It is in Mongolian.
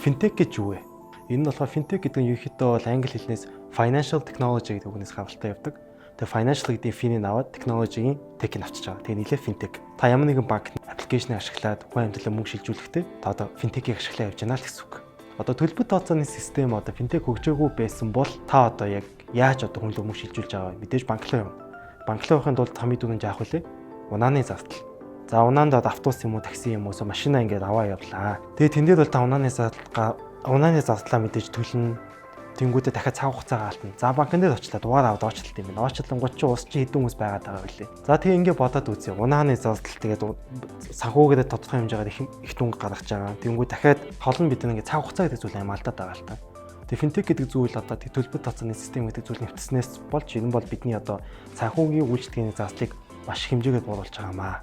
Финтек гэж юу вэ? Энэ нь болохоор финтек гэдэг нь ерөнхийдөө бол англи хэлнээс financial technology гэдэг үгнээс гаралтай явдаг. Тэгээ financial гэдэг fin-ийг аваад technology-гийн tech-ийг авчиж байгаа. Тэгээ нийлээ финтек. Та ямар нэгэн банк application-ыг ашиглаад хүн амьдралаа мөнгө шилжүүлэхдээ та одоо финтекийг ашиглаа явж байна л гэсэн үг. Одоо төлбөр тооцооны систем одоо финтек хөгжөөгүй байсан бол та одоо яг яаж одоо хүн лөө мөнгө шилжүүлж байгаа вэ? Мэдээж банк руу явна. Банк руу явахын тулд хамгийн түрүүнд яах вэ? Унааны зардал. За, унаанд одоо автобус юм уу, такси юм уу, машина ингээд аваа явлаа. Тэгээ тэн дээр бол та унааны зардлаа мэдээж төлнө. Тэнгүүдээ дахиад цаг хугацаагаа алдна. За, банкн дээр очлаа, дугаар аваад оочлолт юм байна. Оочлонгууд чи ус чи хэдэн хүмүүс байгаад байгаа вүлээ. За, тэгээ ингээ бодоод үзье. Унааны зардал, тэгээд санхүүгээрээ тодорхой хэмжээгээр их их дүнг гаргаж байгаа. Тэнгүү дахиад хол нь бид ингээ цаг хугацаа гэдэг зүйл аим алдаад байгаа л та. Тэгээ финтек гэдэг зүйл, одоо төлбөр тооцооны систем гэдэг зүйл нэвтснээс болж энэ бол бидний одоо санхүүгийн үйлчлэгээний зардлыг маш их хэмжээгээр бууруулж байгаа маа.